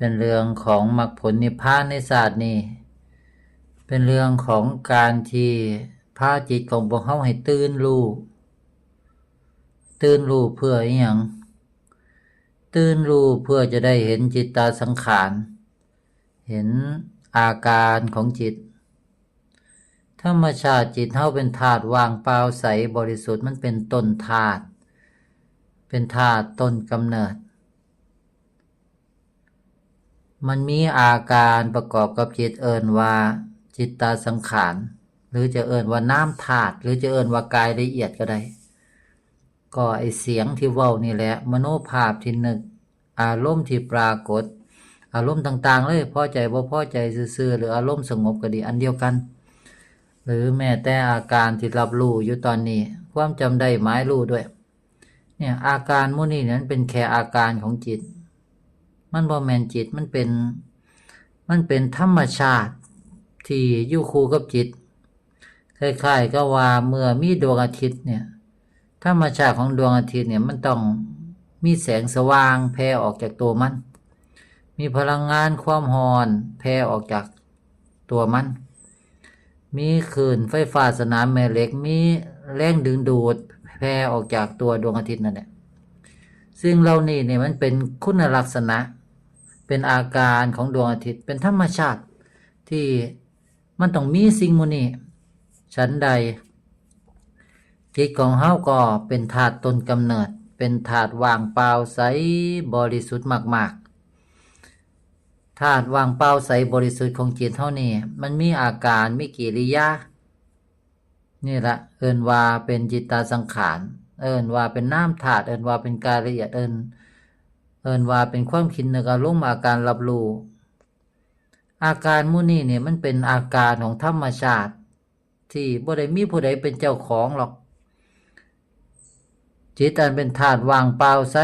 ເປັນເລື່ອງຂອງມັກຜົນນິບພານໃນຊາດນີ້ ເປັນເລື່ອງຂອງການທີ່ພາຈິດຂອງພວກເຮົາໃຫ້ຕື່ນຮູ້. ຕື່ນຮູ້ເພື່ອອີ່ຫຍັງ? ຕື່ນຮູ້ເພື່ອຈະໄດ້ເຫັນຈິດຕະສັງຂານ, ເຫັນອາການຂອງຈິດ. ທຳມະຊາດຈິດເຮົາເປັນທາດວ່າງເປົ່າໃສບໍລິສຸດ, ມັນເປັນຕົ້ນທາດ, ເປັນທາດຕົ້ນກຳເນີດ. ມັນມີອາການປະກອບກັບຈິດ ເອີ້ນວ່າຈິດຕະສັງຂານ ຫຼືຈະເອີ້ນວ່ານາມທາດ ຫຼືຈະເອີ້ນວ່າກາຍລະອຽດກໍໄດ້. ກໍໄອ້ສຽງທີ່ເວົ້ານີ້ແຫຼະ, ມະໂນພາບທີ່ນຶກ, ອາລົມທີ່ປາກົດ, ອາລົມຕ່າງໆເລີຍ, ພໍໃຈບໍ່ພໍໃຈຊື່ໆ ຫຼືອາລົມສະຫງົບກໍດີ, ອັນດຽວກັນ. ຫຼືແມ້ແຕ່ອາການທີ່ຮັບຮູ້ຢູ່ຕອນນີ້, ຄວາມຈຳໄດ້ໝາຍຮູ້ດ້ວຍ. ເນີ້ຍ ອາການໝູ່ນີ້ນັ້ນເປັນແຄ່ອາການຂອງຈິດ, ມັນບໍ່ແມ່ນຈິດ, ມັນເປັນ, ມັນເປັນທຳມະຊາດທີ່ຢູ່ຄູ່ກັບຈິດ. ຄ້າຍໆກັບວ່າເມື່ອມີດວງອາທິດເນີ້ຍ, ທຳມະຊາດຂອງດວງອາທິດເນີ້ຍ ມັນຕ້ອງມີແສງສະຫວ່າງແຜ່ອອກຈາກຕົວມັນ, ມີພະລັງງານຄວາມຮ້ອນແຜ່ອອກຈາກ ຕົວມັນ, ມີຄື້ນໄຟຟ້າສະໜາມແມ່ເຫຼັກ, ມີແຮງດຶງດູດແຜ່ອອກຈາກຕົວດວງອາທິດນັ້ນແຫຼະ. ສິ່ງເຫຼົ່ານີ້ນີ້ ມັນເປັນຄຸນນະລັກສະນະ, ເປັນອາການຂອງດວງອາທິດ, ເປັນທຳມະຊາດທີ່ມັນຕ້ອງມີສິ່ງໝູ່ນີ້. ສັນໃດ, ຈິດຂອງເຮົາກໍເປັນທາດຕົ້ນກຳເນີດ, ເປັນທາດວ່າງເປົ່າໃສບໍລິສຸດມາກໆ. ທາດວ່າງເປົ່າໃສບໍລິສຸດຂອງຈິດເຮົານີ້ ມັນມີອາການ, ມີກິລິຍາ. ນີ້ລະເອີ້ນວ່າເປັນຈິດຕະສັງຂານ, ເອີ້ນວ່າເປັນນາມທາດ, ເອີ້ນວ່າເປັນກາຍລະອຽດ, ເອີ້ນ, ເອີ້ນວ່າເປັນຄວາມຄິດນຶກອາລົມ, ອາການຮັບຮູ້. ອາການໝູ່ນີ້ນີ້ ມັນເປັນອາການຂອງທຳມະຊາດ ທີ່ບໍ່ໄດ້ມີຜູ້ໃດເປັນເຈົ້າຂອງຫຼອກ. ຈິດອັນເປັນທາດວ່າງເປົ່າໃສ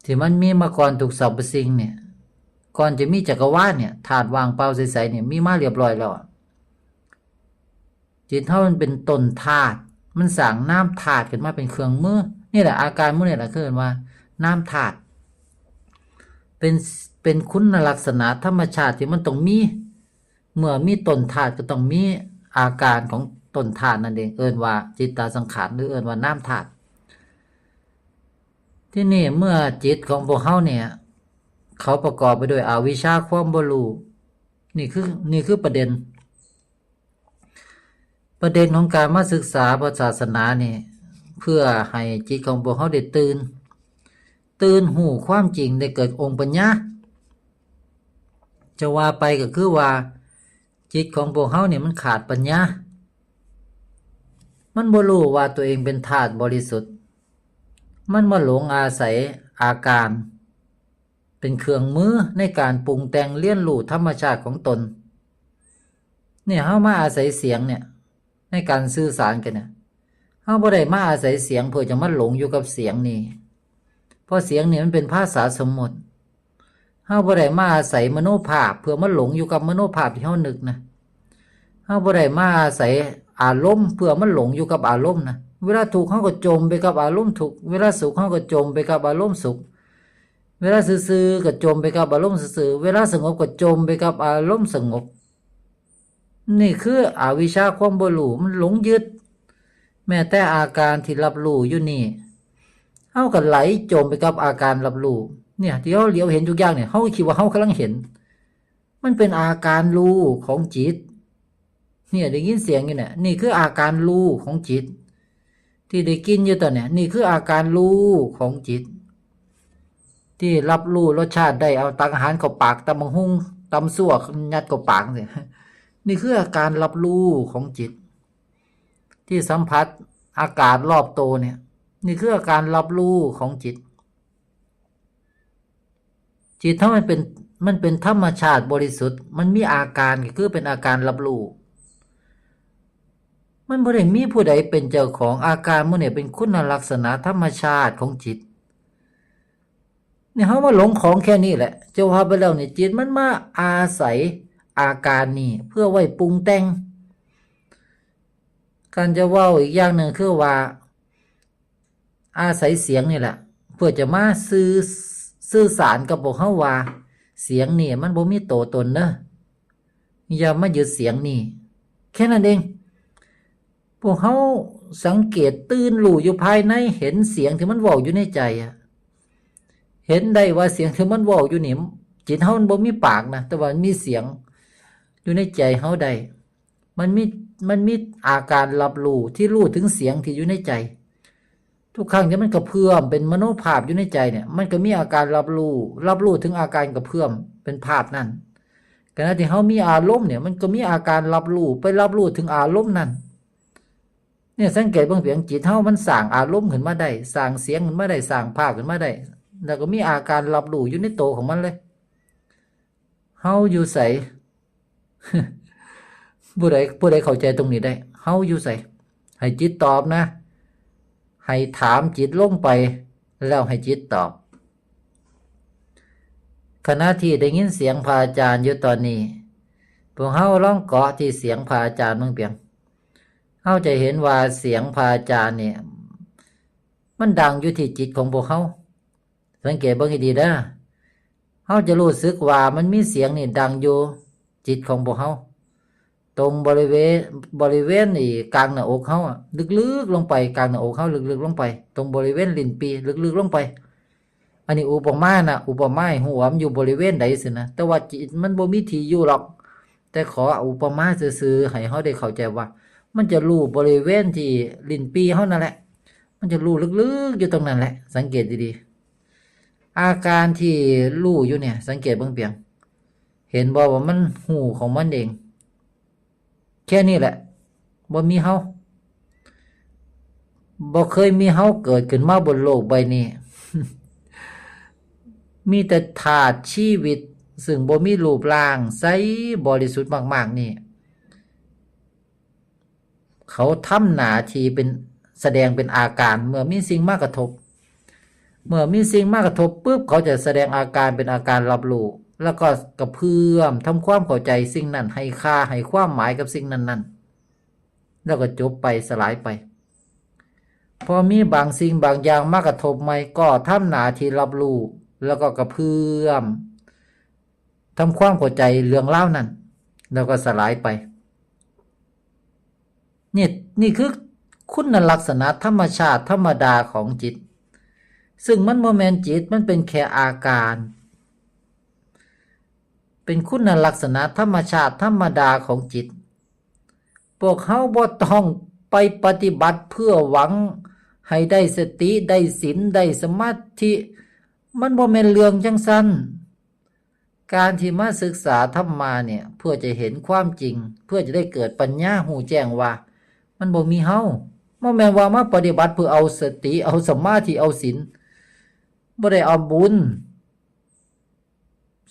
ທີ່ມັນມີມາກ່ອນທຸກສັບພະສິ່ງນີ້, ກ່ອນຈະມີຈັກກະວານນີ້, ທາດວ່າງເປົ່າໃສໆນີ້ ມີມາລຽບລ້ອຍແລ້ວ. ຈິດເຮົາມັນເປັນຕົ້ນທາດ, ມັນສ້າງນາມທາດຂຶ້ນມາເປັນເຄື່ອງມື. ນີ້ແຫຼະ ອາການໝູ່ນີ້ແຫຼະ ເອີ້ນວ່ານາມທາດ. ເປັນ, ເປັນຄຸນນະລັກສະນະທຳມະຊາດທີ່ມັນຕ້ອງມີ. ເມື່ອມີຕົ້ນທາດກໍຕ້ອງມີອາການຂອງຕົ້ນທາດນັ້ນເອງ, ເອີ້ນວ່າຈິດຕະສັງຂານ ຫຼືເອີ້ນວ່ານາມທາດ. ທີນີ້ເມື່ອຈິດຂອງພວກເຮົານີ້ ເຂົາປະກອບໄປດ້ວຍອະວິຊາ ຄວາມບໍ່ຮູ້, ນີ້ຄື, ນີ້ຄືປະເດັນ. ປະເດັນຂອງການມາສຶກສາພະສາສະໜານີ້ ເພື່ອໃຫ້ຈິດຂອງພວກເຮົາໄດ້ຕື່ນ, ຕື່ນຮູ້ຄວາມຈິງ, ໄດ້ເກີດອົງປັນຍາ. ຈະວ່າໄປກໍຄືວ່າ ຈິດຂອງພວກເຮົານີ້ມັນຂາດປັນຍາ. ມັນບໍ່ຮູ້ວ່າຕົວເອງເປັນທາດບໍລິສຸດ. ມັນມາຫຼົງອາໄສອາການເປັນເຄື່ອງມືໃນການປຸງແຕ່ງ, ລຽນຮູ້ທຳມະຊາດຂອງຕົນ. ນີ້ເຮົາມາອາໄສສຽງນີ້ໃນການສື່ສານກັນນີ້. ເຮົາບໍ່ໄດ້ມາອາໄສສຽງເພື່ອຈະມາຫຼົງຢູ່ກັບສຽງນີ້, ເພາະສຽງນີ້ມັນເປັນພາສາສົມມຸດ. ເຮົາບໍ່ໄດ້ມາອາໄສມະໂນພາບເພື່ອມາຫຼົງຢູ່ກັບມະໂນພາບທີ່ເຮົານຶກນະ. ເຮົາບໍ່ໄດ້ມາອາໄສອາລົມເພື່ອມາຫຼົງຢູ່ກັບອາລົມນະ. ເວລາທຸກເຮົາກໍຈົມໄປກັບອາລົມທຸກ, ເວລາສຸກເຮົາກໍຈົມໄປກັບອາລົມສຸກ, ເວລາຊື່ໆກໍຈົມໄປກັບອາລົມຊື່ໆ, ເວລາສະຫງົບກໍຈົມໄປກັບອາລົມສະຫງົບ. ນີ້ຄືອະວິຊາ ຄວາມບໍ່ຮູ້, ມັນຫຼົງຍຶດ. ແມ້ແຕ່ອາການທີ່ຮັບຮູ້ຢູ່ນີ້ ເຮົາກໍໄຫຼຈົມໄປກັບອາການຮັບຮູ້. ເນຍ ທີ່ເຮົາຫຼຽວເຫັນທຸກຢ່າງນີ້ ເຮົາກໍຄິດວ່າເຮົາກຳລັງເຫັນ. ມັນເປັນອາການຮູ້ຂອງຈິດ. ເນຍ ໄດ້ຍິນສຽງຢູ່ເນຍ, ນີ້ຄືອາການຮູ້ຂອງຈິດ. ທີ່ໄດ້ກິນຢູ່ຕອນເນຍ, ນີ້ຄືອາການຮູ້ຂອງຈິດ. ທີ່ຮັບຮູ້ລົດຊາດໄດ້, ເອົາຕັກອາຫານເຂົ້າປາກ, ຕຳບັກຫຸ່ງ, ຕຳຊົ່ວ ຍັດເຂົ້າປາກຈັ່ງຊີ້. ນີ້ຄືອາການຮັບຮູ້ຂອງຈິດ. ທີ່ສຳຜັດອາກາດລອບໂຕເນຍ, ນີ້ຄືອາການຮັບຮູ້ຂອງຈິດ. ຈິດເຮົາມັນເປັນ, ມັນເປັນທຳມະຊາດບໍລິສຸດ, ມັນມີອາການ ກໍຄືເປັນອາການຮັບຮູ້. ມັນບໍ່ໄດ້ມີຜູ້ໃດເປັນເຈົ້າຂອງ. ອາການໝູ່ນີ້ເປັນຄຸນນະລັກສະນະທຳມະຊາດຂອງຈິດ. ນີ້ເຮົາມາຫຼົງຂອງແຄ່ນີ້ແຫຼະ. ຈະວ່າໄປແລ້ວນີ້ ຈິດມັນມາອາໄສອາການນີ້ເພື່ອໄວ້ປຸງແຕ່ງ. ຄັນຈະເວົ້າອີກຢ່າງໜຶ່ງຄືວ່າ ອາໄສສຽງນີ້ແຫຼະ ເພື່ອຈະມາສື່ ສື່ສານກັບພວກເຮົາວ່າ ສຽງນີ້ມັນບໍ່ມີໂຕຕົນເດີ ຢ່າມາຍຶດສຽງນີ້ ແຄ່ນັ້ນເອງ. ພວກເຮົາສັງເກດຕື່ນຮູ້ຢູ່ພາຍໃນ ເຫັນສຽງທີ່ມັນເວົ້າຢູ່ໃນໃຈອະ ເຫັນໄດ້ວ່າສຽງທີ່ມັນເວົ້າຢູ່ນີ້ ຈິດເຮົາມັນບໍ່ມີປາກນະ ແຕ່ວ່າມັນມີສຽງຢູ່ໃນໃຈເຮົາໄດ້ ມັນມີ ມັນມີອາການຮັບຮູ້ທີ່ຮູ້ເຖິງສຽງທີ່ຢູ່ໃນໃຈ. ທຸກຄັ້ງທີ່ມັນກະເພື່ອມເປັນມະໂນພາບຢູ່ໃນໃຈນີ້ ມັນກະມີອາການຮັບຮູ້ ຮັບຮູ້ເຖິງອາການກະເພື່ອມເປັນພາບນັ້ນ. ຂະນະທີ່ເຮົາມີອາລົມນີ້ ມັນກະມີອາການຮັບຮູ້ ໄປຮັບຮູ້ເຖິງອາລົມນັ້ນ. ນີ້ສັງເກດເບິ່ງພຽງ ຈິດເຮົາມັນສ້າງອາລົມຂຶ້ນມາໄດ້ ສ້າງສຽງຂຶ້ນມາໄດ້ ສ້າງພາບຂຶ້ນມາໄດ້ ແລ້ວກະມີອາການຮັບຮູ້ຢູ່ໃນໂຕຂອງມັນເລີຍ. ເຮົາຢູ່ໃສ? ຜູ້ໃດ ຜູ້ໃດເຂົ້າໃຈຕົງນີ້ໄດ້? ເຮົາຢູ່ໃສ? ໃຫ້ຈິດຕອບນະ ໃຫ້ຖາມຈິດລົງໄປ ແລ້ວໃຫ້ຈິດຕອບ. ຂະນະທີ່ໄດ້ຍິນສຽງພະອາຈານຢູ່ຕອນນີ້ ພວກເຮົາລອງເກາະທີ່ສຽງພະອາຈານເບິ່ງພຽງ ເຮົາຈະເຫັນວ່າສຽງພະອາຈານນີ້ ມັນດັງຢູ່ທີ່ຈິດຂອງພວກເຮົາ. ສັງເກດເບິ່ງໃຫ້ດີເດີ ເຮົາຈະຮູ້ສຶກວ່າມັນມີສຽງນີ້ດັງຢູ່ຈິດຂອງພວກເຮົາ ຕົງບໍລິເວນ ບໍລິເວນນີ້ກາງໜ້າອົກເຮົາອະ ລຶກໆລົງໄປ ກາງໜ້າອົກເຮົາລຶກໆລົງໄປ ຕົງບໍລິເວນລິ້ນປີ້ລຶກໆລົງໄປ. ອັນນີ້ອຸປະມານະ ອຸປະມາໃຫ້ຮູ້ວ່າມັນຢູ່ບໍລິເວນໃດຊີ້ນະ ແຕ່ວ່າຈິດມັນບໍ່ມີທີ່ຢູ່ຫຼອກ ແຕ່ຂໍອຸປະມາຊື່ໆ ໃຫ້ເຮົາໄດ້ເຂົ້າໃຈວ່າ ມັນຈະຮູ້ບໍລິເວນທີ່ລິ້ນປີ້ເຮົານັ້ນແຫຼະ ມັນຈະຮູ້ລຶກໆຢູ່ຕົງນັ້ນແຫຼະ. ສັງເກດດີໆ ອາການທີ່ຮູ້ຢູ່ນີ້ ສັງເກດເບິ່ງພຽງ ເຫັນບໍ່ວ່າມັນຮູ້ຂອງມັນເອງ ແຄ່ນີ້ແຫຼະ ບໍ່ມີເຮົາ ບໍ່ເຄີຍມີເຮົາເກີດຂຶ້ນມາບົນໂລກໃບນີ້ ມີແຕ່ທາດຊີວິດ ຊຶ່ງບໍ່ມີຮູບຮ່າງ ໃສບໍລິສຸດມາກໆນີ້ ເຂົາທຳໜ້າທີ່ເປັນ ສະແດງເປັນອາການ ເມື່ອມີສິ່ງມາກະທົບ ເມື່ອມີສິ່ງມາກະທົບປຶບ ເຂົາຈະສະແດງອາການເປັນອາການຮັບຮູ້ ແລ້ວກໍກະເພື່ອມ ທຳຄວາມເຂົ້າໃຈສິ່ງນັ້ນ ໃຫ້ຄ່າ ໃຫ້ຄວາມໝາຍກັບສິ່ງນັ້ນໆ ແລ້ວກໍຈົບໄປ ສະຫຼາຍໄປ. ພໍມີບາງສິ່ງບາງຢ່າງມາກະທົບໃໝ່ ກໍທຳໜ້າທີ່ຮັບຮູ້ ແລ້ວກໍກະເພື່ອມ ທຳຄວາມເຂົ້າໃຈເລື່ອງລາວນັ້ນ ແລ້ວກໍສະຫຼາຍໄປ. ນີ້ ນີ້ຄືຄຸນນະລັກສະນະທຳມະຊາດທຳມະດາຂອງຈິດ ຊຶ່ງມັນບໍ່ແມ່ນຈິດ ມັນເປັນແຄ່ອາການ ເປັນຄຸນນະລັກສະນະທຳມະຊາດທຳມະດາຂອງຈິດ. ພວກເຮົາບໍ່ຕ້ອງໄປປະຕິບັດເພື່ອຫວັງໃຫ້ໄດ້ສະຕິ ໄດ້ສິນ ໄດ້ສະມາທິ ມັນບໍ່ແມ່ນເລື່ອງຈັ່ງຊັ້ນ. ການທີ່ມາສຶກສາທຳມະນີ້ ເພື່ອຈະເຫັນຄວາມຈິງ ເພື່ອຈະໄດ້ເກີດປັນຍາຮູ້ແຈ້ງວ່າ ມັນບໍ່ມີເຮົາ ບໍ່ແມ່ນວ່າມາປະຕິບັດເພື່ອເອົາສະຕິ ເອົາສະມາທິ ເອົາສິນ ບໍ່ໄດ້ເອົາບຸນ.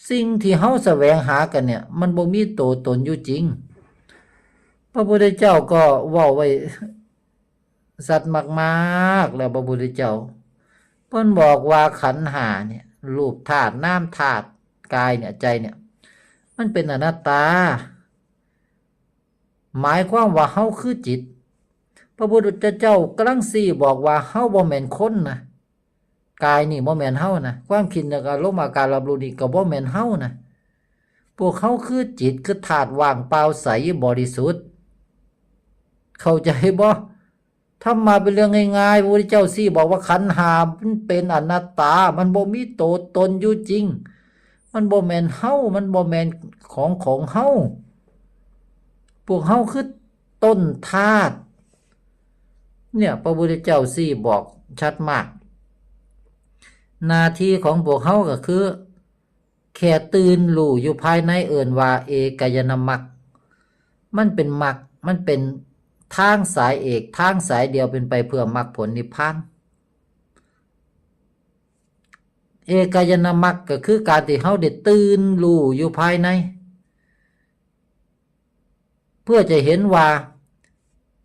ສິ່ງທີ່ເຮົາສະແຫວງຫາກັນນີ້ ມັນບໍ່ມີໂຕຕົນຢູ່ຈິງ. ພະພຸດທະເຈົ້າກໍເວົ້າໄວ້ຊັດມາກໆແລ້ວ ພະພຸດທະເຈົ້າ ເພິ່ນບອກວ່າຂັນຫ້ານີ້ ຮູບທາດ ນາມທາດ ກາຍນີ້ ໃຈນີ້ ມັນເປັນອະນັດຕາ ໝາຍຄວາມວ່າເຮົາຄືຈິດ. ພະພຸດທະເຈົ້າກຳລັງຊີ້ບອກວ່າເຮົາບໍ່ແມ່ນຄົນນະ ກາຍນີ້ບໍ່ແມ່ນເຮົານະ ຄວາມຄິດ ອາລົມ ອາການຮັບຮູ້ນີ້ກໍບໍ່ແມ່ນເຮົານະ. ພວກເຮົາຄືຈິດ ຄືທາດວ່າງເປົ່າໃສບໍລິສຸດ ເຂົ້າໃຈບໍ່? ທຳມະເປັນເລື່ອງງ່າຍໆ ພະພຸດທະເຈົ້າຊີ້ບອກວ່າຂັນຫ້າມັນເປັນອະນັດຕາ ມັນບໍ່ມີໂຕຕົນຢູ່ຈິງ ມັນບໍ່ແມ່ນເຮົາ ມັນບໍ່ແມ່ນຂອງຂອງເຮົາ ພວກເຮົາຄືຕົ້ນທາດ. ເນ່ຍ ພະພຸດທະເຈົ້າຊີ້ບອກຊັດມາກ ໜ້າທີ່ຂອງພວກເຮົາກໍຄື ແຄ່ຕື່ນຮູ້ຢູ່ພາຍໃນ ເອີ້ນວ່າເອກາຍະນະມັກ ມັນເປັນມັກ ມັນເປັນທາງສາຍເອກ ທາງສາຍດຽວເປັນໄປເພື່ອມັກຜົນນິບພານ. ເອກາຍະນະມັກກໍຄືການທີ່ເຮົາໄດ້ຕື່ນຮູ້ຢູ່ພາຍໃນ ເພື່ອຈະເຫັນວ່າ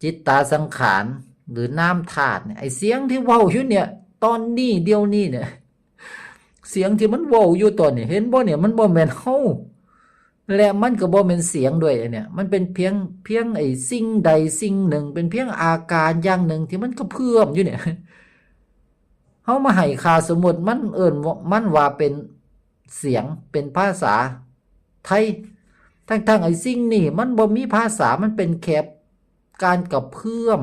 ຈິດຕາສັງຂານ ຫຼື ນາມທາດເນຍ ໄອ້ສຽງທີ່ເວົ້າຢູ່ເນຍ ຕອນນີ້ ດຽວນີ້ເນຍ ສຽງທີ່ມັນເວົ້າຢູ່ຕອນນີ້ ເຫັນບໍ່ເນຍ ມັນບໍ່ແມ່ນເຮົາ ແລະ ມັນກໍບໍ່ແມ່ນສຽງດ້ວຍ ອັນເນຍ ມັນເປັນພຽງ ພຽງໄອ້ສິ່ງໃດສິ່ງໜຶ່ງ ເປັນພຽງອາການຢ່າງໜຶ່ງທີ່ມັນກະເພື່ອມຢູ່ເນຍ. າມາໃຫ້ຄ່າສົມມຸດ ມັນເອີ້ນວ່າ ມັນວ່າເປັນສຽງ ເປັນພາສາໄທ ທັງໆ ໄອ້ສິ່ງນີ້ມັນບໍ່ມີພາສາ ມັນເປັນແຄ່ການກະເພື່ອມ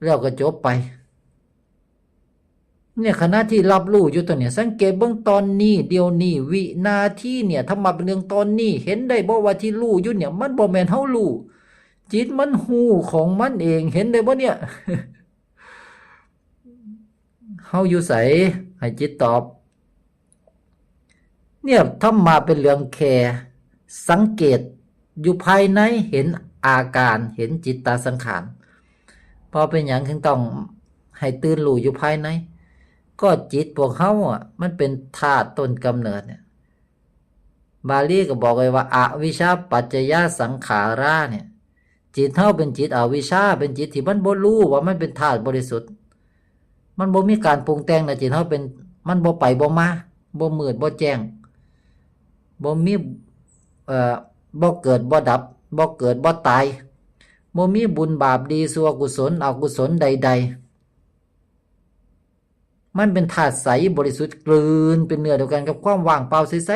ແລ້ວກໍຈົບໄປ. ໃນຂະນະທີ່ຮັບຮູ້ຢູ່ຕົງນີ້ ສັງເກດເບິ່ງຕອນນີ້ ດຽວນີ້ ວິນາທີນີ້ ທຳມະເປັນເລື່ອງຕອນນີ້ ເຫັນໄດ້ບໍ່ວ່າທີ່ຮູ້ຢູ່ນີ້ ມັນບໍ່ແມ່ນເຮົາຮູ້ ຈິດມັນຮູ້ຂອງມັນເອງ ເຫັນໄດ້ບໍ່ນີ້? ເຮົາຢູ່ໃສ? ໃຫ້ຈິດຕອບ. ເນຍ ທຳມະເປັນເລື່ອງແຄ່ສັງເກດຢູ່ພາຍໃນ ເຫັນອາການ ເຫັນຈິດຕະສັງຂານ. ເພາະເປັນຫຍັງເຖິງຕ້ອງໃຫ້ຕື່ນຮູ້ຢູ່ພາຍໃນ? ກໍຈິດພວກເຮົາອະ ມັນເປັນທາດຕົ້ນກຳເນີດເນຍ. ບາລີກໍບອກໄວ້ວ່າ ອະວິຊຊາປັດຈະຍາສັງຂາລາ ເນຍ. ຈິດເຮົາເປັນຈິດອະວິຊຊາ ເປັນຈິດທີ່ມັນບໍ່ຮູ້ວ່າມັນເປັນທາດບໍລິສຸດ ມັນບໍ່ມີການປຸງແຕ່ງນະ. ຈິດເຮົາເປັນ ມັນບໍ່ໄປບໍ່ມາ ບໍ່ມືດບໍ່ແຈ້ງ ບໍ່ມີ ເອີ ບໍ່ເກີດບໍ່ດັບ ບໍ່ເກີດບໍ່ຕາຍ ບໍ່ມີບຸນບາບ ດີຊົ່ວ ກຸສົນອະກຸສົນໃດໆ. ມັນເປັນທາດໃສບໍລິສຸດ ກືນເປັນເນື້ອດຽວກັນກັບຄວາມວ່າງເປົ່າໃສ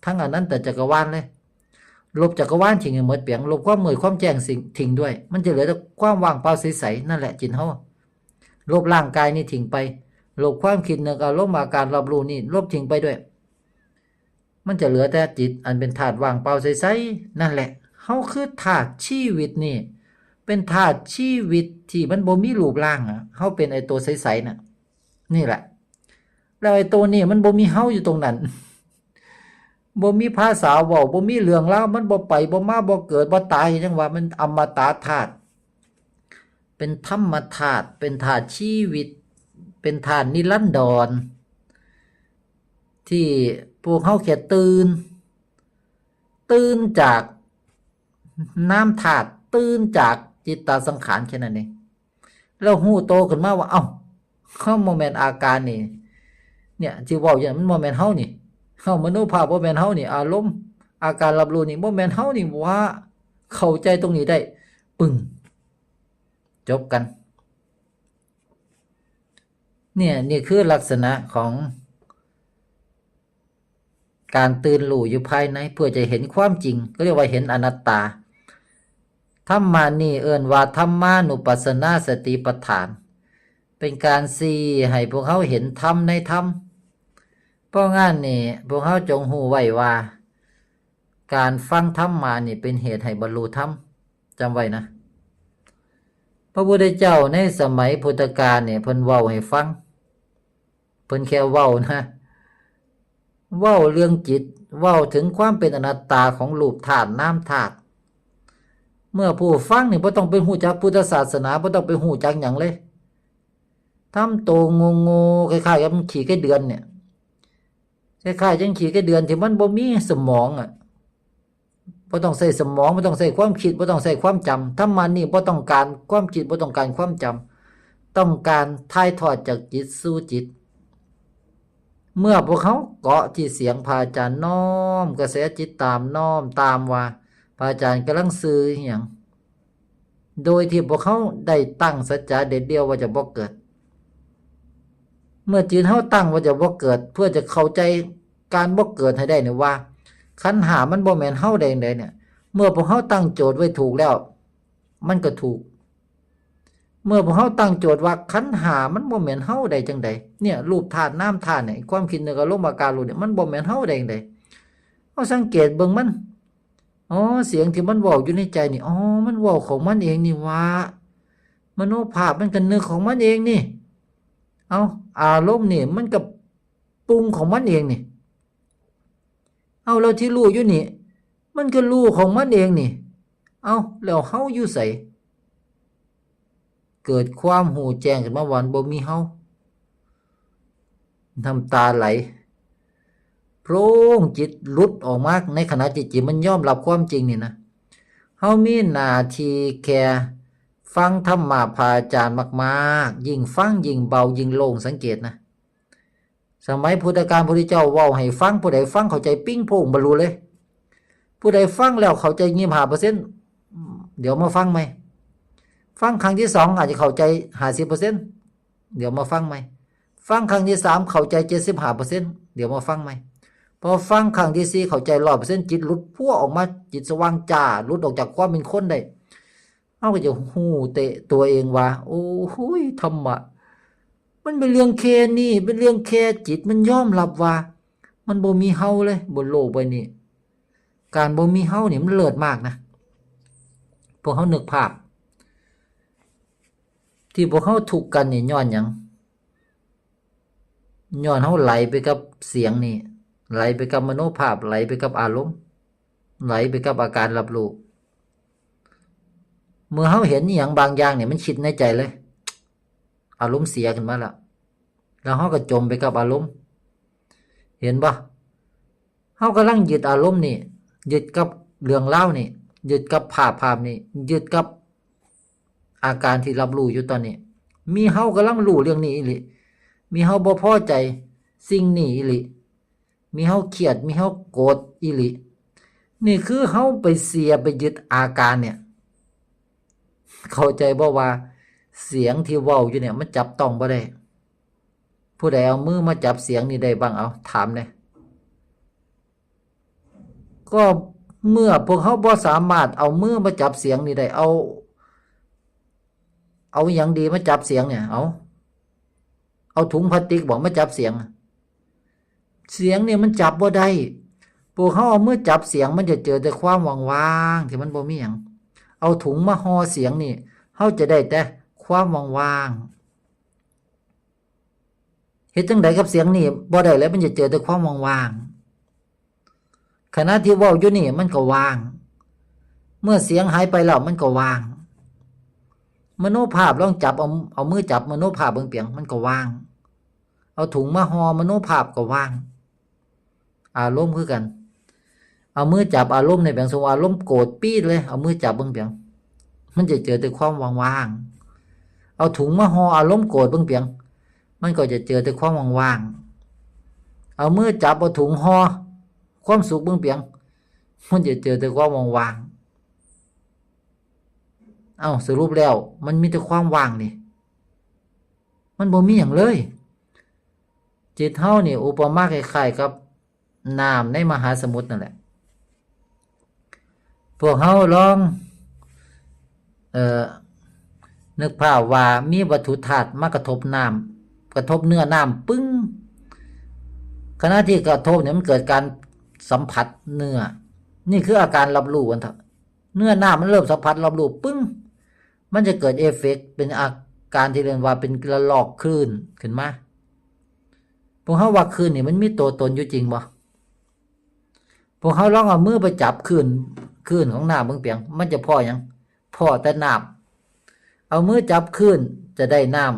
ໆ ທັງອະນັນຕະຈັກກະວານເລີຍ. ລົບຈັກກະວານຖິ້ມໃຫ້ໝົດປຽງ ລົບຄວາມມືດຄວາມແຈ້ງສິ່ງ ຖິ້ມດ້ວຍ ມັນຈະເຫຼືອແຕ່ຄວາມວ່າງເປົ່າໃສໆ ນັ້ນແຫຼະຈິດເຮົາ. ລົບຮ່າງກາຍນີ້ຖິ້ມໄປ ລົບຄວາມຄິດ ນຶກ ອາລົມ ອາການຮັບຮູ້ນີ້ລົບຖິ້ມໄປດ້ວຍ ມັນຈະເຫຼືອແຕ່ຈິດອັນເປັນທາດວ່າງເປົ່າໃສໆ ນັ້ນແຫຼະ. ເຮົາຄືທາດຊີວິດນີ້ ເປັນທາດຊີວິດທີ່ມັນບໍ່ມີຮູບຮ່າງອະ ເຮົາເປັນໄອ້ໂຕໃສໆ ນະ ນີ້ແຫຼະ. ແລ້ວໄອ້ໂຕນີ້ມັນບໍ່ມີເຮົາຢູ່ຕົງນັ້ນ ບໍ່ມີພາສາເວົ້າ ບໍ່ມີເລື່ອງລາວ ມັນບໍ່ໄປບໍ່ມາ ບໍ່ເກີດບໍ່ຕາຍ ຫຍັງວ່າມັນອະມະຕະທາດ ເປັນທຳມະທາດ ເປັນທາດຊີວິດ ເປັນທາດນິລັນດອນ ທີ່ພວກເຮົາແຄ່ຕື່ນ ຕື່ນຈາກນາມທາດ ຕື່ນຈາກຈິດຕະສັງຂານແຄ່ນັ້ນເອງ. ແລ້ວຮູ້ໂຕຂຶ້ນມາວ່າ ເອົ້າ ເຮົາບໍ່ແມ່ນອາການນີ້ ເນຍ ທີ່ເວົ້າຢູ່ນັ້ນມັນບໍ່ແມ່ນເຮົານີ້ ເຮົາມະໂນພາບບໍ່ແມ່ນເຮົານີ້ ອາລົມ ອາການຮັບຮູ້ນີ້ບໍ່ແມ່ນເຮົານີ້ຫວາ. ເຂົ້າໃຈຕົງນີ້ໄດ້ ປຶ້ງ ຈົບກັນ. ເນຍ ນີ້ຄືລັກສະນະຂອງ ການຕື່ນຮູ້ຢູ່ພາຍໃນ ເພື່ອຈະເຫັນຄວາມຈິງ ກໍເອີ້ນວ່າເຫັນອະນັດຕາ. ທຳມະນີ້ເອີ້ນວ່າທຳມານຸປັດສະນາສະຕິປັດຖານ ເປັນການຊີ້ໃຫ້ພວກເຮົາເຫັນທຳໃນທຳ. ເພາະງານນີ້ ພວກເຮົາຈົ່ງຮູ້ໄວ້ວ່າ ການຟັງທຳມະນີ້ເປັນເຫດໃຫ້ບັນລຸທຳ. ຈຳໄວ້ນະ ພະພຸດທະເຈົ້າໃນສະໄໝພຸດທະການນີ້ ເພິ່ນເວົ້າໃຫ້ຟັງ ເພິ່ນແຄ່ເວົ້ານະ ເວົ້າເລື່ອງຈິດ ເວົ້າເຖິງຄວາມເປັນອະນັດຕາຂອງຮູບທາດນາມທາດ. ເມື່ອຜູ້ຟັງນີ້ບໍ່ຕ້ອງໄປຮູ້ຈັກພຸດທະສາສະໜາ ບໍ່ຕ້ອງໄປຮູ້ຈັກຫຍັງເລີຍ ທຳໂຕໂງ່ໆ ຄ້າຍໆກັບຂີ້ໄສ້ເດືອນເນຍ ຄ້າຍໆຈັ່ງຂີ້ໄສ້ເດືອນທີ່ມັນບໍ່ມີສະໝອງອະ ບໍ່ຕ້ອງໃຊ້ສະໝອງ ບໍ່ຕ້ອງໃຊ້ຄວາມຄິດ ບໍ່ຕ້ອງໃຊ້ຄວາມຈຳ. ທຳມະນີ້ບໍ່ຕ້ອງການຄວາມຄິດ ບໍ່ຕ້ອງການຄວາມຈຳ ຕ້ອງການຖ່າຍທອດຈາກຈິດສູ່ຈິດ. ເມື່ອພວກເຮົາເກາະທີ່ສຽງພະອາຈານ ນ້ອມກະແສຈິດຕາມ ນ້ອມຕາມວ່າພະອາຈານກຳລັງສື່ອີ່ຫຍັງ ໂດຍທີ່ພວກເຮົາໄດ້ຕັ້ງສັດຈະເດັດດ່ຽວວ່າຈະບໍ່ເກີດ. ເມື່ອຈິດເຮົາຕັ້ງວ່າຈະບໍ່ເກີດ ເພື່ອຈະເຂົ້າໃຈການບໍ່ເກີດໃຫ້ໄດ້ນີ້ວ່າ ຂັນຫ້າມັນບໍ່ແມ່ນເຮົາໄດ້ຈັ່ງໃດເນຍ. ເມື່ອພວກເຮົາຕັ້ງໂຈດໄວ້ຖືກແລ້ວ ມັນກໍຖືກ. ເມື່ອພວກເຮົາຕັ້ງໂຈດວ່າຂັນຫ້າມັນບໍ່ແມ່ນເຮົາໄດ້ຈັ່ງໃດເນຍ ຮູບທາດນາມທາດເນຍ ຄວາມຄິດ ນຶກ ອາລົມ ອາການຮູ້ເນຍ ມັນບໍ່ແມ່ນເຮົາໄດ້ຈັ່ງໃດ. ເຮົາສັງເກດເບິ່ງມັນ ອໍ ສຽງທີ່ມັນເວົ້າຢູ່ໃນໃຈນີ້ ອໍ ມັນເວົ້າຂອງມັນເອງນີ້ຫວາ ມະໂນພາບມັນກໍນຶກຂອງມັນເອງນີ້ ເອົ້າ ອາລົມນີ້ມັນກໍປຸງຂອງມັນເອງນີ້ ເອົ້າ ແລ້ວທີ່ຮູ້ຢູ່ນີ້ ມັນກໍຮູ້ຂອງມັນເອງນີ້ ເອົ້າ ແລ້ວເຮົາຢູ່ໃສ? ເກີດຄວາມຮູ້ແຈ້ງຂຶ້ນມາວ່າບໍ່ມີເຮົາ ນ້ຳຕາໄຫຼໂພງ ຈິດຫຼຸດອອກມາ ໃນຂະນະທີ່ຈິດມັນຍອມຮັບຄວາມຈິງນີ້ນະ. ເຮົາມີໜ້າທີ່ແຄ່ຟັງທຳມະພະອາຈານມາກໆ ຍິ່ງຟັງຍິ່ງເບົາ ຍິ່ງໂລ່ງ. ສັງເກດນະ ສະໄໝພຸດທະການ ພະພຸດທະເຈົ້າເວົ້າໃຫ້ຟັງ ຜູ້ໃດຟັງເຂົ້າໃຈປິ້ງໂປ່ງ ບັນລຸເລີຍ. ຜູ້ໃດຟັງແລ້ວເຂົ້າໃຈຍີ່ບຫ້າເປີເຊັນ ດຽວມາຟັງໃໝ່ ຟັງຄັ້ງທີສອງອາດຈະເຂົ້າໃຈຫ້າສິບເປີເຊັນ ດຽວມາຟັງໃໝ່. ຟັງຄັ້ງທີສາມເຂົ້າໃຈເຈັດສິບຫ້າເປີເຊັນ ດຽວມາຟັງໃໝ່. ພໍຟັງຄັ້ງທີສີ່ເຂົ້າໃຈຮ້ອຍເປີເຊັນ ຈິດຫຼຸດພົວອອກມາ, ຈິດສະຫວ່າງຈ້າ ຫຼຸດອອກຈາກຄວາມເປັນຄົນໄດ້. ເຮົາກໍຈະຮູ້ແຕ່ຕົວເອງວ່າ ໂອ້ໂຫຍ ທຳມະ ມັນເປັນເລື່ອງແຄ່ນີ້ ເປັນເລື່ອງແຄ່ຈິດ. ມັນຍອມຮັບວ່າມັນບໍ່ມີເຮົາເລີຍ ບົນໂລກໃບນີ້. ການບໍ່ມີເຮົານີ້ມັນເລີດມາກນະ. ພວກເຮົານຶກພາບ ທີ່ພວກເຮົາທຸກກັນນີ້ຍ້ອນຫຍັງ? ຍ້ອນເຮົາໄຫຼໄປກັບສຽງນີ້, ໄຫຼໄປກັບມະໂນພາບ, ໄຫຼໄປກັບອາລົມ, ໄຫຼໄປກັບອາການຮັບຮູ້. ເມື່ອເຮົາເຫັນອີ່ຫຍັງບາງຢ່າງນີ້ ມັນຄິດໃນໃຈເລີຍ, ອາລົມເສຍຂຶ້ນມາແລ້ວ, ແລ້ວເຮົາກໍຈົມໄປກັບອາລົມ. ເຫັນບໍ່? ເຮົາກຳລັງຍຶດອາລົມນີ້, ຍຶດກັບເລື່ອງລາວນີ້, ຍຶດກັບພາບພາບນີ້, ຍຶດກັບອາການທີ່ຮັບຮູ້ຢູ່ຕອນນີ້. ມີເຮົາກຳລັງຮູ້ເລື່ອງນີ້ອີ່ຫຼີ, ມີເຮົາບໍ່ພໍໃຈສິ່ງນີ້ອີ່ຫຼີ, ມີເຮົາຄຽດ, ມີເຮົາໂກດອີ່ຫຼີ. ນີ້ຄືເຮົາໄປເສຍໄປຍຶດອາການນີ້. ເຂົ້າໃຈບໍ່ວ່າສຽງທີ່ເວົ້າຢູ່ນີ້ ມັນຈັບຕ້ອງບໍ່ໄດ້? ຜູ້ໃດເອົາມືມາຈັບສຽງນີ້ໄດ້ບ້າງ? ເອົາ ຖາມແດ່. ກໍເມື່ອພວກເຮົາບໍ່ສາມາດເອົາມືມາຈັບສຽງນີ້ໄດ້, ເອົາ ເອົາຫຍັງດີມາຈັບສຽງນີ້? ເອົາ ເອົາຖົງພລາສຕິກບໍມາຈັບສຽງ? ສຽງນີ້ມັນຈັບບໍ່ໄດ້. ພວກເຮົາເອົາມືຈັບສຽງ ມັນຈະເຈີແຕ່ຄວາມວ່າງໆ ທີ່ມັນບໍ່ມີຫຍັງ. ເອົາຖົງມາຫໍ່ສຽງນີ້ ເຮົາຈະໄດ້ແຕ່ຄວາມວ່າງໆ. ເຮັດຈັ່ງໃດກັບສຽງນີ້? ບໍ່ໄດ້ແລ້ວ, ມັນຈະເຈີແຕ່ຄວາມວ່າງໆ. ຂະນະທີ່ເວົ້າຢູ່ນີ້ມັນກໍວ່າງ, ເມື່ອສຽງຫາຍໄປແລ້ວມັນກໍວ່າງ. ມະໂນພາບ ລອງຈັບເອົາ, ເອົາມືຈັບມະໂນພາບເບິ່ງປຽງ, ມັນກໍວ່າງ. ເອົາຖົງມາຫໍ່ມະໂນພາບກໍວ່າງ. ອາລົມຄືກັນ. ເອົາມືຈັບອາລົມໃນແປງ, ສົມມຸດອາລົມໂກດປີດເລີຍ, ເອົາມືຈັບເບິ່ງປຽງ, ມັນຈະເຈີແຕ່ຄວາມວ່າງໆ. ເອົາຖົງມາຫໍ່ອາລົມໂກດເບິ່ງປຽງ, ມັນກໍຈະເຈີແຕ່ຄວາມວ່າງໆ. ເອົາມືຈັບເອົາຖົງຫໍ່ຄວາມສຸກເບິ່ງປຽງ, ມັນຈະເຈີແຕ່ຄວາມວ່າງໆ. ເອົ້າ, ສະຫຼຸບແລ້ວມັນມີແຕ່ຄວາມວ່າງນີ້, ມັນບໍ່ມີຫຍັງເລີຍ. ຈິດເຮົານີ້ອຸປະມາຄ້າຍໆກັບນ້ຳໃນມະຫາສະໝຸດນັ້ນແຫຼະ. ພວກເຮົາລອງ, ເອີ, ນຶກພາບວ່າມີວັດຖຸທາດມາກະທົບນ້ຳ, ກະທົບເນື້ອນ້ຳປຶ້ງ. ຂະນະທີ່ກະທົບນີ້ມັນເກີດການສຳຜັດເນື້ອ, ນີ້ຄືອາການຮັບຮູ້ ວ່າຊັ້ນເຖາະ. ເນື້ອນ້ຳມັນເລີ່ມສຳຜັດຮັບຮູ້ປຶ້ງ, ມັນຈະເກີດເອເຟັກເປັນອາການທີ່ເອີ້ນວ່າເປັນລະລອກຄື້ນຂຶ້ນມາ. ພວກເຮົາວ່າຄື້ນນີ້ມັນມີຕົວຕົນຢູ່ຈິງບໍ່? ພວກເຮົາລອງເອົາມືໄປຈັບຄື້ນ, ຄື້ນຂອງນ້ຳເບິ່ງປຽງ, ມັນຈະພໍ້ຫຍັງ? ພໍ້ແຕ່ນ້ຳ. ເອົາມືຈັບຄື້ນຈະໄດ້ນ້ຳ,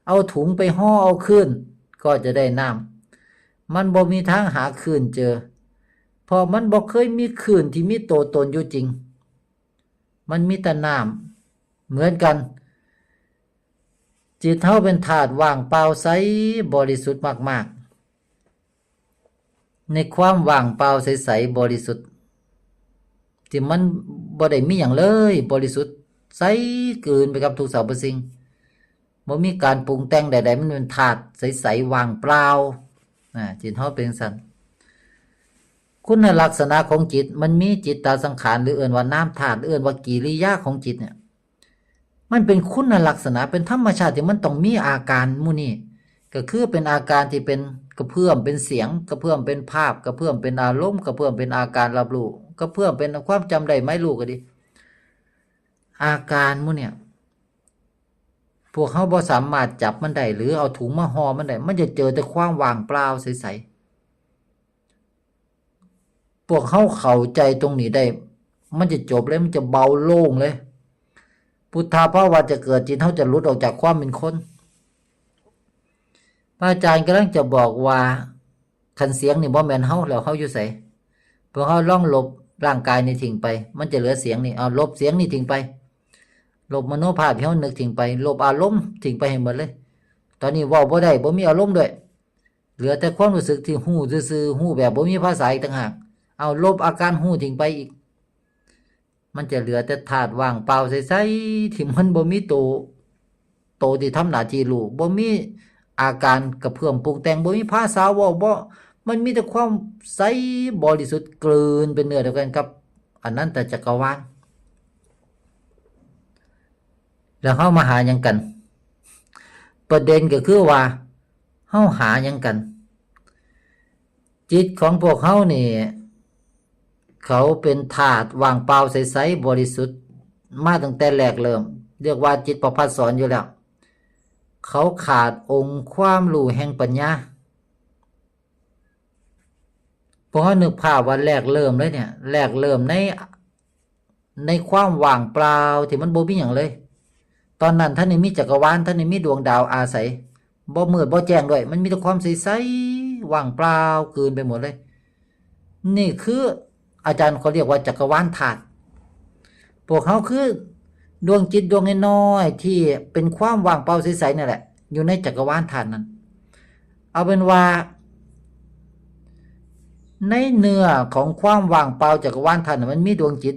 ເອົາຖົງໄປຫໍ່ເອົາຄື້ນກໍຈະໄດ້ນ້ຳ. ມັນບໍ່ມີທາງຫາຄື້ນເຈີ, ເພາະມັນບໍ່ເຄີຍມີຄື້ນທີ່ມີຕົວຕົນຢູ່ຈິງ. ມັນມີແຕ່ນ້ຳ. ເໝືອນກັນ, ຈິດເຮົາເປັນທາດວ່າງເປົ່າໃສບໍລິສຸດມາກໆ. ໃນຄວາມວ່າງເປົ່າໃສໆບໍລິສຸດ ທີ່ມັນບໍ່ໄດ້ມີຫຍັງເລີຍ, ບໍລິສຸດໃສ ກືນໄປກັບທຸກສຳພະສິ່ງ, ບໍ່ມີການປຸງແຕ່ງໃດໆ, ມັນເປັນທາດໃສໆ ວ່າງເປົ່າ. ອາ, ຈິດເຮົາເປັນຈັ່ງຊັ້ນ. ຄຸນນະລັກສະນະຂອງຈິດ, ມັນມີຈິດຕະສັງຂານ ຫຼື ເອີ້ນວ່ານາມທາດ ຫຼື ເອີ້ນວ່າກິລິຍາຂອງຈິດເນຍ, ມັນເປັນຄຸນນະລັກສະນະ, ເປັນທຳມະຊາດທີ່ມັນຕ້ອງມີອາການໝູ່ນີ້, ກໍຄືເປັນອາການທີ່ເປັນກະເພື່ອມເປັນສຽງ, ກະເພື່ອມເປັນພາບ, ກະເພື່ອມເປັນອາລົມ, ກະເພື່ອມເປັນອາການຮັບຮູ້, ກະເພື່ອມເປັນຄວາມຈຳໄດ້ໝາຍຮູ້ກໍດີ. ອາການໝູ່ເນຍ ພວກເຮົາບໍ່ສາມາດຈັບມັນໄດ້ ຫຼື ເອົາຖົງມາຫໍ່ມັນໄດ້, ມັນຈະເຈີແຕ່ຄວາມວ່າງເປົ່າໃສໆ. ພວກເຮົາເຂົ້າໃຈຕົງນີ້ໄດ້, ມັນຈະຈົບເລີຍ, ມັນຈະເບົາໂລ່ງເລີຍ. ພຸດທະພາວະຈະເກີດ, ຈິດເຮົາຈະຫຼຸດອອກຈາກຄວາມເປັນຄົນ. ພະອາຈານກຳລັງຈະບອກວ່າ, ຄັນສຽງນີ້ບໍ່ແມ່ນເຮົາ ແລ້ວເຮົາຢູ່ໃສ? ພວກເຮົາລອງລົບຮ່າງກາຍນີ້ຖິ້ມໄປ, ມັນຈະເຫຼືອສຽງນີ້. ເອົາ ລົບສຽງນີ້ຖິ້ມໄປ, ລົບມະໂນພາບທີ່ເຮົານຶກຖິ້ມໄປ, ລົບອາລົມຖິ້ມໄປໃຫ້ໝົດເລີຍ. ຕອນນີ້ເວົ້າບໍ່ໄດ້, ບໍ່ມີອາລົມດ້ວຍ. ເຫຼືອແຕ່ຄວາມຮູ້ສຶກທີ່ຮູ້ຊື່ໆ, ຮູ້ແບບບໍ່ມີພາສາອີກຕ່າງຫາກ. ເອົາ ລົບອາການຮູ້ຖິ້ມໄປອີກ. ມັນຈະເຫຼືອແຕ່ທາດວ່າງເປົ່າໃສໆ ທີ່ມັນບໍ່ມີໂຕ ໂຕທີ່ທຳໜ້າທີ່ຮູ້, ບໍ່ມີອາການກະເພື່ອມປຸງແຕ່ງ, ບໍ່ມີພາສາເວົ້າ, ບໍ່, ມັນມີແຕ່ຄວາມໃສບໍລິສຸດ ກືນເປັນເນື້ອດຽວກັນກັບອະນັນຕະຈັກກະວານ. ແລ້ວເຮົາມາຫາຫຍັງກັນ? ປະເດັນກໍຄືວ່າ ເຮົາຫາຫຍັງກັນ? ຈິດຂອງພວກເຮົານີ້ ເຂົາເປັນທາດວ່າງເປົ່າໃສໆ ບໍລິສຸດ ມາຕັ້ງແຕ່ແລກເລີ່ມ, ຮຽກວ່າຈິດປະພັດສອນຢູ່ແລ້ວ. ເຂົາຂາດອົງຄວາມຮູ້ແຫ່ງປັນຍາ. ພວກເຮົານຶກພາບວ່າແລກເລີ່ມເລີຍເນຍ, ແລກເລີ່ມໃນ ໃນຄວາມວ່າງເປົ່າທີ່ມັນບໍ່ມີຫຍັງເລີຍ. ຕອນນັ້ນທັນໄດ້ມີຈັກກະວານ, ທັນໄດ້ມີດວງດາວອາໄສ, ບໍ່ມືດບໍ່ແຈ້ງດ້ວຍ, ມັນມີແຕ່ຄວາມໃສໆ ວ່າງເປົ່າ ກືນໄປໝົດເລີຍ. ນີ້ຄືອາຈານເຂົາຮຽກວ່າຈັກກະວານທາດ. ພວກເຮົາຄືດວງຈິດດວງນ້ອຍໆ ທີ່ເປັນຄວາມວ່າງເປົ່າໃສໆ ນັ້ນແຫຼະ, ຢູ່ໃນຈັກກະວານທາດນັ້ນ. ເອົາເປັນວ່າ ໃນເນື້ອຂອງຄວາມວ່າງເປົ່າຈັກກະວານທາດນັ້ນ ມັນມີດວງຈິດ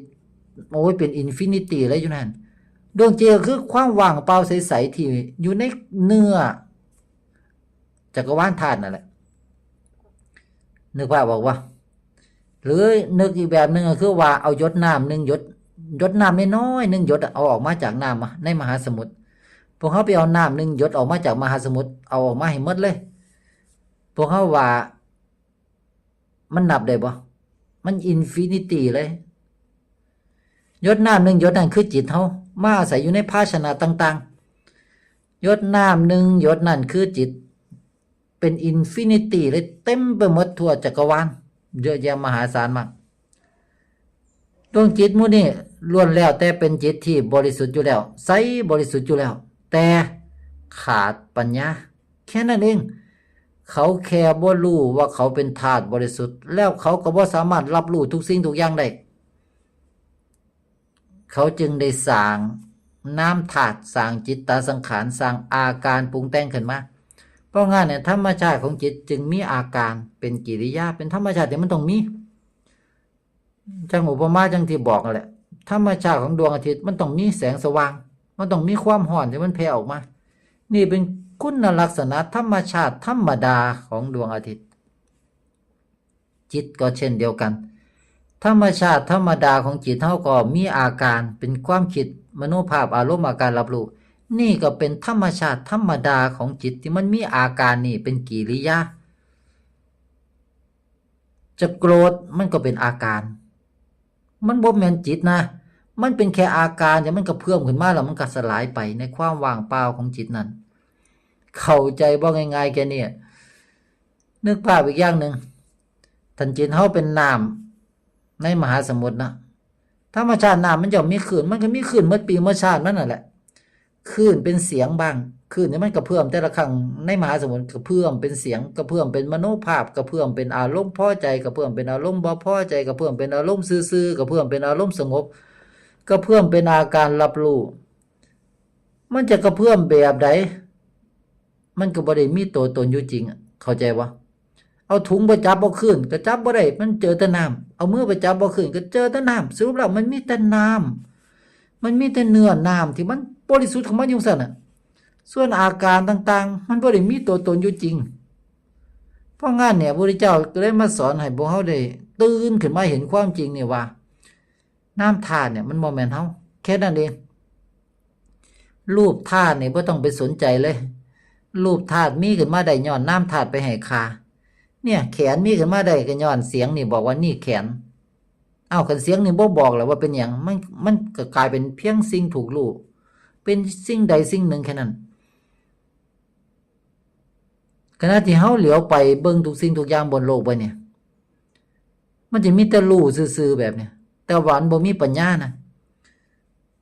ໂອ້ຍ ເປັນອິນຟິນິຕີເລີຍຢູ່ນັ້ນ. ດວງຈິດກໍຄືຄວາມວ່າງເປົ່າໃສໆ ທີ່ຢູ່ໃນເນື້ອຈັກກະວານທາດນັ້ນແຫຼະ. ນຶກພາບອອກບໍ່? ຫຼືນຶກອີກແບບໜຶ່ງກໍຄືວ່າເອົາຢົດນ້ຳໜຶ່ງຢົດ, ຢົດນ້ຳນ້ອຍໆ ໜຶ່ງຢົດ ເອົາອອກມາຈາກນ້ຳໃນມະຫາສະໝຸດ. ພວກເຮົາໄປເອົານ້ຳໜຶ່ງຢົດອອກມາຈາກມະຫາສະໝຸດ, ເອົາອອກມາໃຫ້ໝົດເລີຍ. ພວກເຮົາວ່າມັນນັບໄດ້ບໍ່? ມັນອິນຟິນິຕີເລີຍ. ຢົດນ້ຳໜຶ່ງຢົດນັ້ນຄືຈິດເຮົາ ມາອາໄສຢູ່ໃນພາຊະນະຕ່າງໆ. ຢົດນ້ຳໜຶ່ງຢົດນັ້ນຄືຈິດ ເປັນອິນຟິນິຕີເລີຍ, ເຕັມໄປໝົດທົ່ວຈັກກະວານ ເຍອະແຍະມະຫາສານມາກ. ດວງຈິດໝູ່ນີ້ລ້ວນແລ້ວແຕ່ເປັນຈິດທີ່ບໍລິສຸດຢູ່ແລ້ວ, ໃສບໍລິສຸດຢູ່ແລ້ວ, ແຕ່ຂາດປັນຍາ ແຄ່ນັ້ນເອງ. ເຂົາແຄ່ບໍ່ຮູ້ວ່າເຂົາເປັນທາດບໍລິສຸດ, ແລ້ວເຂົາກໍບໍ່ສາມາດຮັບຮູ້ທຸກສິ່ງທຸກຢ່າງໄດ້. ເຂົາຈຶ່ງໄດ້ສ້າງນາມທາດ, ສ້າງຈິດຕະສັງຂານ, ສ້າງອາການປຸງແຕ່ງຂຶ້ນມາ. ເພາະງານນີ້ ທຳມະຊາດຂອງຈິດຈຶ່ງມີອາການເປັນກິລິຍາ, ເປັນທຳມະຊາດທີ່ມັນຕ້ອງມີ. ຈັ່ງອຸປະມາຈັ່ງທີ່ບອກນັ້ນແຫຼະ, ທຳມະຊາດຂອງດວງອາທິດມັນຕ້ອງມີແສງສະຫວ່າງ, ມັນຕ້ອງມີຄວາມຮ້ອນທີ່ມັນແຜ່ອອກມາ. ນີ້ເປັນຄຸນນະລັກສະນະທຳມະຊາດທຳມະດາຂອງດວງອາທິດ. ຈິດກໍເຊັ່ນດຽວກັນ, ທຳມະຊາດທຳມະດາຂອງຈິດເຮົາກໍມີອາການເປັນຄວາມຄິດ, ມະໂນພາບ, ອາລົມ, ອາການຮັບຮູ້. ນີ້ກໍເປັນທຳມະຊາດທຳມະດາຂອງຈິດທີ່ມັນມີອາການນີ້ເປັນກິລິຍາ. ຈະໂກດມັນກໍເປັນອາການ, ມັນບໍ່ແມ່ນຈິດນະ, ມັນເປັນແຄ່ອາການທີ່ມັນກະເພື່ອມຂຶ້ນມາ ແລ້ວມັນກະສະຫຼາຍໄປໃນຄວາມວ່າງເປົ່າຂອງຈິດນັ້ນ. ເຂົ້າໃຈບໍ່? ງ່າຍໆແຄ່ນີ້. ນຶກພາບອີກຢ່າງໜຶ່ງ, ຄັນຈິດເຮົາເປັນນ້ຳໃນມະຫາສະໝຸດເນາະ, ທຳມະຊາດນ້ຳມັນຍ່ອມມີຄື້ນ, ມັນກໍມີຄື້ນໝົດປີໝົດຊາດມັນນັ້ນແຫຼະ. ຄື້ນເປັນສຽງບ້າງ, ຄື້ນທີ່ມັນກະເພື່ອມແຕ່ລະຄັ້ງໃນມະຫາສະໝຸດ ກະເພື່ອມເປັນສຽງ, ກະເພື່ອມເປັນມະໂນພາບ, ກະເພື່ອມເປັນອາລົມພໍໃຈ, ກະເພື່ອມເປັນອາລົມບໍ່ພໍໃຈ, ກະເພື່ອມເປັນອາລົມຊື່ໆ, ກະເພື່ອມເປັນອາລົມສະຫງົບ, ກະເພື່ອມເປັນອາການຮັບຮູ້. ມັນຈະກະເພື່ອມແບບໃດ? ມັນກໍບໍ່ໄດ້ມີຕົວຕົນຢູ່ຈິງ, ເຂົ້າໃຈບໍ່? ເອົາຖົງໄປຈັບເອົາຄື້ນກໍຈັບບໍ່ໄດ້, ມັນເຈີແຕ່ນ້ຳ. ເອົາມືໄປຈັບເອົາຄື້ນກໍເຈີແຕ່ນ້ຳ. ສະຫຼຸບແລ້ວມັນມີແຕ່ນ້ຳ, ມັນມີແຕ່ເນື້ອນ້ຳທີ່ມັນບໍລິສຸດຂອງມັນຢູ່ຊັ້ນນະ. ສ່ວນອາການຕ່າງໆ ມັນບໍ່ໄດ້ມີຕົວຕົນຢູ່ຈິງ. ເພາະງານນີ້ ພະພຸດທະເຈົ້າກໍເລີຍມາສອນໃຫ້ພວກເຮົາໄດ້ຕື່ນຂຶ້ນມາເຫັນຄວາມຈິງນີ້ວ່າ ນາມທາດນີ້ມັນບໍ່ແມ່ນເຮົາ, ແຄ່ນັ້ນເອງ. ຮູບທາດນີ້ບໍ່ຕ້ອງໄປສົນໃຈເລີຍ. ຮູບທາດມີຂຶ້ນມາໄດ້ຍ້ອນນາມທາດໄປໃຫ້ຄ່າ. ເນຍ ແຂນມີຂຶ້ນມາໄດ້ກໍຍ້ອນສຽງນີ້ບອກວ່ານີ້ແຂນ. ເອົ້າ ຄັນສຽງນີ້ບໍ່ບອກລະວ່າເປັນຫຍັງ, ມັນ, ມັນກໍກາຍເປັນພຽງສິ່ງຖືກຮູ້, ເປັນສິ່ງໃດສິ່ງໜຶ່ງແຄ່ນັ້ນ. ຂະນະທີ່ເຮົາຫຼຽວໄປເບິ່ງທຸກສິ່ງທຸກຢ່າງບົນໂລກໃບນີ້ ມັນຈະມີແຕ່ຮູ້ຊື່ໆແບບນີ້, ແຕ່ວ່າມັນບໍ່ມີປັນຍານະ.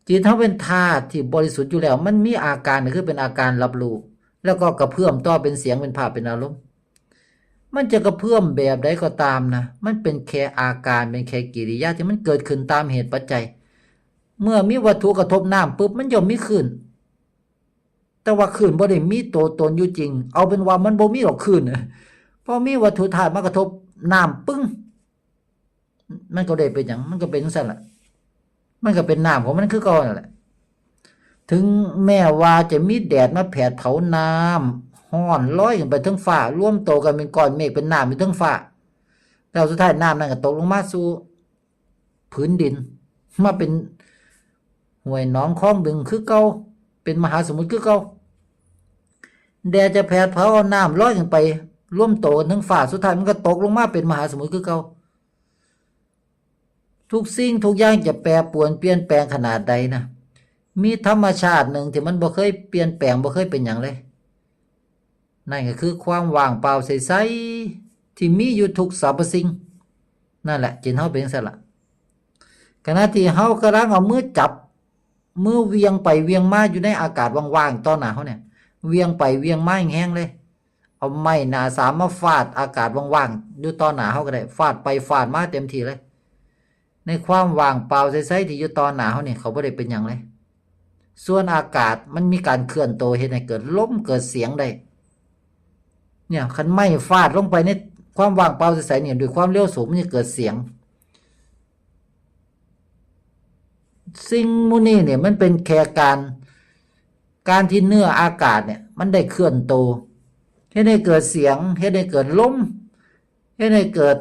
ຈິດເຮົາເປັນທາດທີ່ບໍລິສຸດຢູ່ແລ້ວ, ມັນມີອາການ ກໍຄືເປັນອາການຮັບຮູ້, ແລ້ວກໍກະເພື່ອມຕໍ່ເປັນສຽງ, ເປັນພາບ, ເປັນອາລົມ. ມັນຈະກະເພື່ອມແບບໃດກໍຕາມນະ, ມັນເປັນແຄ່ອາການ, ເປັນແຄ່ກິລິຍາທີ່ມັນເກີດຂຶ້ນຕາມເຫດປັດໄຈ. ເມື່ອມີວັດຖຸກະທົບນ້ຳປຶບ, ມັນຍ່ອມມີຄື້ນ. ແຕ່ວ່າຄື້ນບໍ່ໄດ້ມີຕົວຕົນຢູ່ຈິງ, ເອົາເປັນວ່າມັນບໍ່ມີດອກຄື້ນ. ພໍມີວັດຖຸທາດມາກະທົບນ້ຳປຶ້ງ, ມັນກໍໄດ້ເປັນຫຍັງ? ມັນກໍເປັນຈັ່ງຊັ້ນລະ, ມັນກໍເປັນນ້ຳຂອງມັນຄືເກົ່ານັ້ນແຫຼະ. ເຖິງແມ້ວ່າຈະມີແດດມາແຜດເຜົານ້ຳຮ້ອນລອຍຂຶ້ນໄປເທິງຟ້າ ລວມໂຕກັນເປັນກ້ອນເມກເປັນນ້ຳຢູ່ເທິງຟ້າ ແລ້ວສຸດທ້າຍນ້ຳນັ້ນກໍຕົກລົງມາສູ່ພື້ນດິນ ມາເປັນຫ້ວຍໜອງຄອງບຶງຄືເກົ່າ ເປັນມະຫາສະໝຸດຄືເກົ່າ. ແດດຈະແຜດເຜົາເອົານ້ຳລອຍຂຶ້ນໄປ ລວມໂຕກັນເທິງຟ້າ ສຸດທ້າຍມັນກໍຕົກລົງມາເປັນມະຫາສະໝຸດຄືເກົ່າ. ທຸກສິ່ງທຸກຢ່າງຈະແປປວນປ່ຽນແປງຂະໜາດໃດນະ ມີທຳມະຊາດໜຶ່ງທີ່ມັນບໍ່ເຄີຍປ່ຽນແປງ ບໍ່ເຄີຍເປັນຫຍັງເລີຍ ນັ້ນກໍຄືຄວາມວ່າງເປົ່າໃສໆ ທີ່ມີຢູ່ທຸກສັບພະສິ່ງ. ນັ້ນແຫຼະ ຈິດເຮົາເປັນຈັ່ງຊັ້ນລະ. ຂະນະທີ່ເຮົາກຳລັງເອົາມືຈັບ ມືຫວ່ຽງໄປຫວ່ຽງມາຢູ່ໃນອາກາດວ່າງໆຕໍ່ໜ້າເຮົານີ້ ຫວ່ຽງໄປຫວ່ຽງມາແຮງໆເລີຍ ເອົາໄມ້ໜ້າສາມມາຟາດອາກາດວ່າງໆຢູ່ຕໍ່ໜ້າເຮົາກໍໄດ້ ຟາດໄປຟາດມາເຕັມທີ່ເລີຍ. ໃນຄວາມວ່າງເປົ່າໃສໆທີ່ຢູ່ຕໍ່ໜ້າເຮົານີ້ ເຂົາບໍ່ໄດ້ເປັນຫຍັງເລີຍ. ສ່ວນອາກາດມັນມີການເຄື່ອນໂຕ ເຮັດໃຫ້ເກີດລົມເກີດສຽງໄດ້. ເນຍ ຄັນໄມ້ຟາດລົງໄປໃນຄວາມວ່າງເປົ່າໃສໆນີ້ ດ້ວຍຄວາມເລັວສູງ ມັນຈະເກີດສຽງ. ສິ່ງໝູ່ນີ້ນີ້ ມັນເປັນແຄ່ການ ການທີ່ເນື້ອອາກາດນີ້ ມັນໄດ້ເຄື່ອນໂຕ ເຮັດໃຫ້ເກີດສຽງ ເຮັດໃຫ້ເກີດລົມ ເຮັດໃຫ້ເກີດ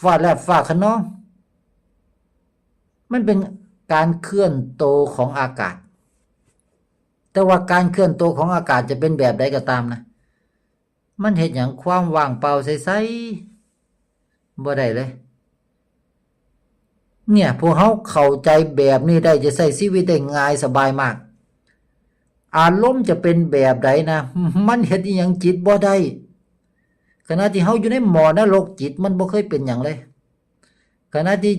ຟ້າແລບຟ້າຄະນອງ ມັນເປັນການເຄື່ອນໂຕຂອງອາກາດ. ແຕ່ວ່າການເຄື່ອນໂຕຂອງອາກາດຈະເປັນແບບໃດກໍຕາມນະ ມັນເຮັດຫຍັງຄວາມວ່າງເປົ່າໃສໆບໍ່ໄດ້ເລີຍ. ເນຍ ພວກເຮົາເຂົ້າໃຈແບບນີ້ໄດ້ ຈະໃຊ້ຊີວິດໄດ້ງ່າຍສະບາຍມາກ. ອາລົມຈະເປັນແບບໃດນະ ມັນເຮັດອີ່ຫຍັງຈິດບໍ່ໄດ້. ຂະນະທີ່ເຮົາຢູ່ໃນໝໍນະລົກ ຈິດມັນບໍ່ເຄີຍເປັນຫຍັງເລີຍ. ຂະນະທີ່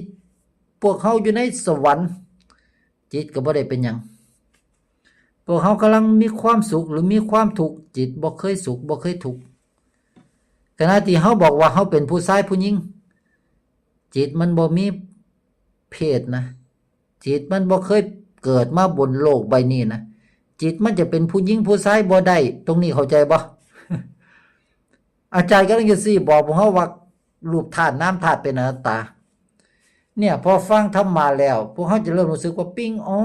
ພວກເຮົາຢູ່ໃນສະຫວັນ ຈິດກໍບໍ່ໄດ້ເປັນຫຍັງ. ພວກເຮົາກຳລັງມີຄວາມສຸກ ຫຼື ມີຄວາມທຸກ ຈິດບໍ່ເຄີຍສຸກ ບໍ່ເຄີຍທຸກ. ຂະນະທີ່ເຮົາບອກວ່າເຮົາເປັນຜູ້ຊາຍຜູ້ຍິງ ຈິດມັນບໍ່ມີເພດນະ. ຈິດມັນບໍ່ເຄີຍເກີດມາບົນໂລກໃບນີ້ນະ. ຈິດມັນຈະເປັນຜູ້ຍິງຜູ້ຊາຍບໍ່ໄດ້. ຕົງນີ້ເຂົ້າໃຈບໍ່? ອາຈານກຳລັງຈະຊີ້ບອກພວກເຮົາວ່າ ຮູບທາດນາມທາດເປັນອະນັດຕາ. ເນຍ ພໍຟັງທຳມະແລ້ວ ພວກເຮົາຈະເລີ່ມຮູ້ສຶກວ່າ ປິ້ງ ອໍ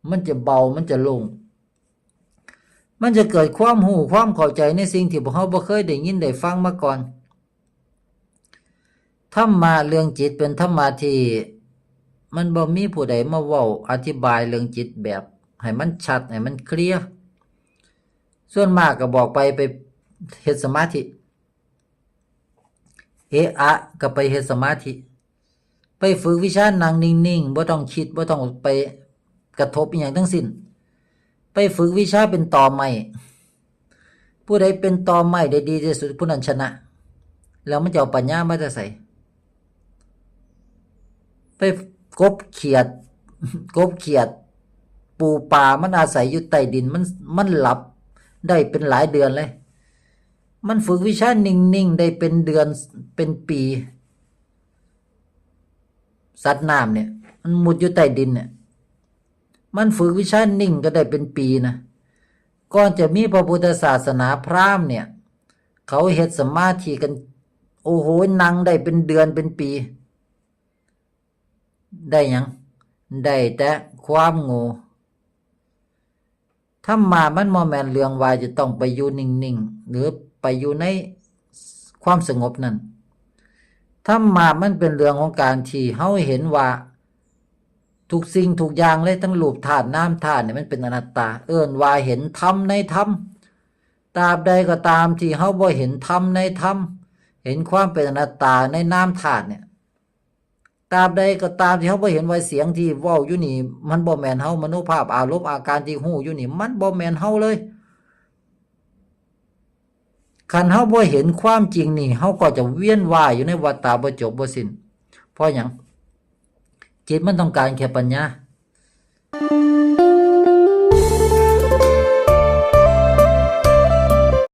ມັນຈະເບົາ ມັນຈະໂລ່ງ. ມັນຈະເກີດຄວາມຮູ້ຄວາມເຂົ້າໃຈໃນສິ່ງທີ່ພວກເຮົາບໍ່ເຄີຍໄດ້ຍິນໄດ້ຟັງມາກ່ອນ. ທຳມະເລື່ອງຈິດເປັນທຳມະທີ່ມັນບໍ່ມີຜູ້ໃດມາເວົ້າອະທິບາຍເລື່ອງຈິດແບບໃຫ້ມັນຊັດ ໃຫ້ມັນເຄລຍ. ສ່ວນມາກກໍບອກໄປ ໄປເຮັດສະມາທິ ເອະອະກໍໄປເຮັດສະມາທິ ໄປຝຶກວິຊານັ່ງນິ່ງໆ ບໍ່ຕ້ອງຄິດ ບໍ່ຕ້ອງໄປກະທົບອີ່ຫຍັງທັງສິ້ນ. ໄປຝຶກວິຊາເປັນຕໍໄມ້ ຜູ້ໃດເປັນຕໍໄມ້ໄດ້ດີທີ່ສຸດ ຜູ້ນັ້ນຊະນະ. ແລ້ວມັນຈະເອົາປັນຍາມາແຕ່ໃສ? ໄປກົບຂຽດ ກົບຂຽດ ປູປາ ມັນອາໄສຢູ່ໃຕ້ດິນ ມັນ ມັນຫຼັບໄດ້ເປັນຫຼາຍເດືອນເລີຍ. ມັນຝຶກວິຊານິ່ງໆໄດ້ເປັນເດືອນເປັນປີ. ສັດນ້ຳນີ້ ມັນມຸດຢູ່ໃຕ້ດິນນີ້ ມັນຝຶກວິຊານິ່ງກໍໄດ້ເປັນປີນະ. ກ່ອນຈະມີພະພຸດທະສາສະໜາ ພຣາມນີ້ ເຂົາເຮັດສະມາທິກັນ ໂອ້ໂຫ ນັ່ງໄດ້ເປັນເດືອນເປັນປີ. ໄດ້ຫຍັງ? ໄດ້ແຕ່ຄວາມໂງ່. ທຳມະມັນບໍ່ແມ່ນເລື່ອງວ່າຈະຕ້ອງໄປຢູ່ນິ່ງໆ ຫຼື ໄປຢູ່ໃນຄວາມສະຫງົບນັ້ນ. ທຳມະມັນເປັນເລື່ອງຂອງການທີ່ເຮົາເຫັນວ່າທຸກສິ່ງທຸກຢ່າງເລີຍ ທັງຮູບທາດນາມທາດນີ້ ມັນເປັນອະນັດຕາ. ເອີ້ນວ່າເຫັນທຳໃນທຳ. ຕາບໃດກໍຕາມທີ່ເຮົາບໍ່ເຫັນທຳໃນທຳ, ເຫັນຄວາມເປັນອະນັດຕາໃນນາມທາດນີ້, ຕາບໃດກໍຕາມທີ່ເຮົາບໍ່ເຫັນວ່າສຽງທີ່ເວົ້າຢູ່ນີ້ ມັນບໍ່ແມ່ນເຮົາ, ມະໂນພາບ, ອາລົມ, ອາການທີ່ຮູ້ຢູ່ນີ້ ມັນບໍ່ແມ່ນເຮົາເລີຍ. ຄັນເຮົາບໍ່ເຫັນຄວາມຈິງນີ້, ເຮົາກໍຈະວຽນວ່າຍຢູ່ໃນວັດຕະບໍ່ຈົບບໍ່ສິ້ນ. ເພາະຫຍັງ? ຈິດມັນຕ້ອງການແຄ່ປັນຍາ.